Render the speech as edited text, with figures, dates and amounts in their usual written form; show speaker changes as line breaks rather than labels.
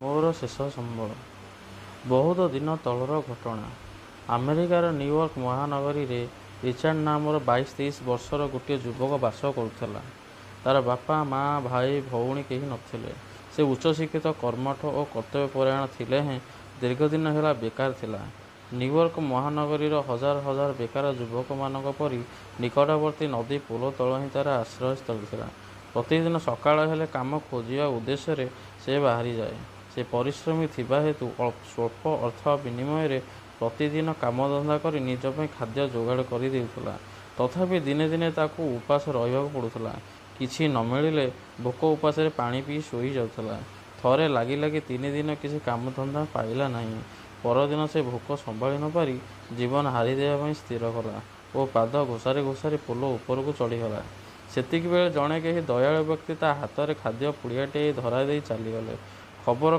ମୋର ଶେଷ ସମ୍ବଳ। ବହୁତ ଦିନ ତଳର ଘଟଣା। ଆମେରିକାର ନିଉୟର୍କ ମହାନଗରୀରେ ରିଚାର୍ଡ଼ ନାମର 22-23 ବର୍ଷର ଗୋଟିଏ ଯୁବକ ବାସ କରୁଥିଲା। ତାର ବାପା, ମା, ଭାଇ, ଭଉଣୀ କେହି ନ ଥିଲେ। ସେ ଉଚ୍ଚଶିକ୍ଷିତ, କର୍ମଠ ଓ କର୍ତ୍ତବ୍ୟପରାୟଣ ଥିଲେହେଁ ଦୀର୍ଘଦିନ ହେଲା ବେକାର ଥିଲା। ନିଉୟର୍କ ମହାନଗରୀର ହଜାର ହଜାର ବେକାର ଯୁବକମାନଙ୍କ ପରି ନିକଟବର୍ତ୍ତୀ ନଦୀ ପୋଲ ତଳ ହିଁ ତାର ଆଶ୍ରୟସ୍ଥଳୀ ଥିଲା। ପ୍ରତିଦିନ ସକାଳ ହେଲେ କାମ ଖୋଜିବା ଉଦ୍ଦେଶ୍ୟରେ ସେ ବାହାରିଯାଏ। ସେ ପରିଶ୍ରମୀ ଥିବା ହେତୁ ସ୍ୱଳ୍ପ ଅର୍ଥ ବିନିମୟରେ ପ୍ରତିଦିନ କାମଧନ୍ଦା କରି ନିଜ ପାଇଁ ଖାଦ୍ୟ ଯୋଗାଡ଼ କରି ଦେଉଥିଲା। ତଥାପି ଦିନେ ଦିନେ ତାକୁ ଉପାସ ରହିବାକୁ ପଡୁଥିଲା। କିଛି ନ ମିଳିଲେ ଭୋକ ଉପାସରେ ପାଣି ପିଇ ଶୋଇ ଯାଉଥିଲା। ଥରେ ଲାଗି ଲାଗି 3 ଦିନ କିଛି କାମଧନ୍ଦା ପାଇଲା ନାହିଁ। ପରଦିନ ସେ ଭୋକ ସମ୍ଭାଳି ନ ପାରି ଜୀବନ ହାରିଦେବା ପାଇଁ ସ୍ଥିର କଲା ଓ ପାଦ ଘୋଷାରି ଘୋଷାରି ପୋଲ ଉପରକୁ ଚଢ଼ିଗଲା। ସେତିକିବେଳେ ଜଣେ କେହି ଦୟାଳୁ ବ୍ୟକ୍ତି ତା ହାତରେ ଖାଦ୍ୟ ପୁଡ଼ିଆଟିଏ ଧରାଇଦେଇ ଚାଲିଗଲେ। ଖବର